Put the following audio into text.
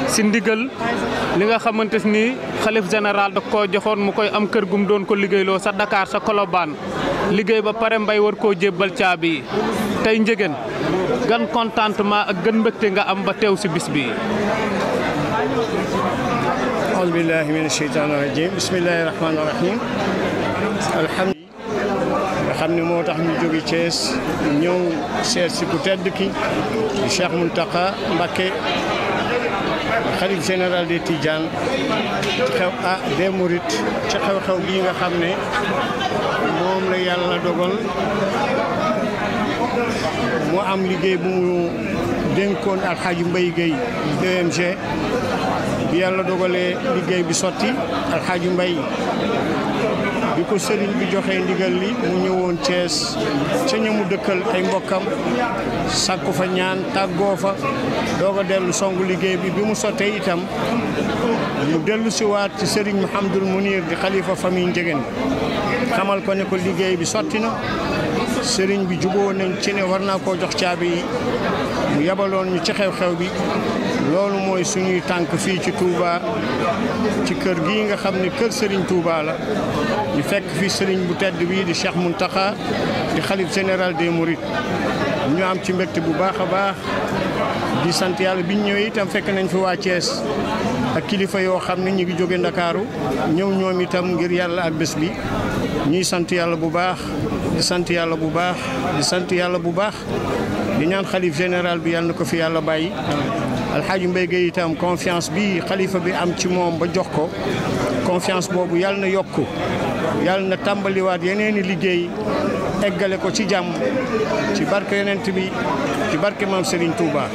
si ndigal li nga xamante ni xalif général da koo joxoon mu koy am kër gum doon ko liggéeyloo sa Dakar sa Colobane liggéey ba pare mbay war koo jébbal caabi yi tey Ndiéguène gan contentement ak gën mbégte nga am ba teew si bis bi. أعوذ بالله من الشيطان الرجيم بسم الله الرحمن الرحيم الحمد xam ne moo tax ñu jóge Thiès ñëw seet si ku tedd ki di Cheikh Mountakha Mbacké xalif général des Tidianes ci xew des Mourides ci xew-xew bii nga xam ne moom la yàlla dogal mu am liggéey bu mu dénkoon Alxaaji Mbaye Gueye DMG bi yàlla dogalee liggéey bi sotti Alxaaji Mbaye bi ko sëriñ bi joxee ndigal li mu ñëwoon Thiès ca ñamu dëkkal ay mbokkam sàkku fa ñaan tàggoo fa doog a dellu songu liggéey bi bi mu sottee itam mu dellu si waat ci sëriñ Mouhamadoul Mounir di xalifa famille Ndiéguène xamal ko ne ko liggéey bi sotti na sëriñ bi juboo nañ ci ne war naa koo jox caabi yi mu yabaloon ñu ci xew-xew bi loolu mooy suñuy tànk fii ci Touba ci kër gii nga xam ne kër Serigne Touba la ñu fekk fii Serigne bu tedd bii di Cheikh Mountakha di xalif général des Mourides ñu am ci mbégte bu baax a baax di sant yàlla biñ ñëwee itam fekk nañ fi waa Thiès ak kilifa yoo xam ne ñu ngi jóge Ndakaaru ñëw ñoom itam ngir yàlla ak bés bi ñuy sant yàlla bu baax di sant yàlla bu baax di sant yàlla bu baax di ñaan xalif général bi yàlla na ko fi yàlla bàyyi Alxaaji Mbaye Gueye itam confiance bi xalifa bi am ci moom ba jox ko confiance boobu yàlla na yokku yàlla na tàmbaliwaat yeneeni liggéey eggale ko ci jàmm ci barke yonent bi ci barke maam Serigne Touba.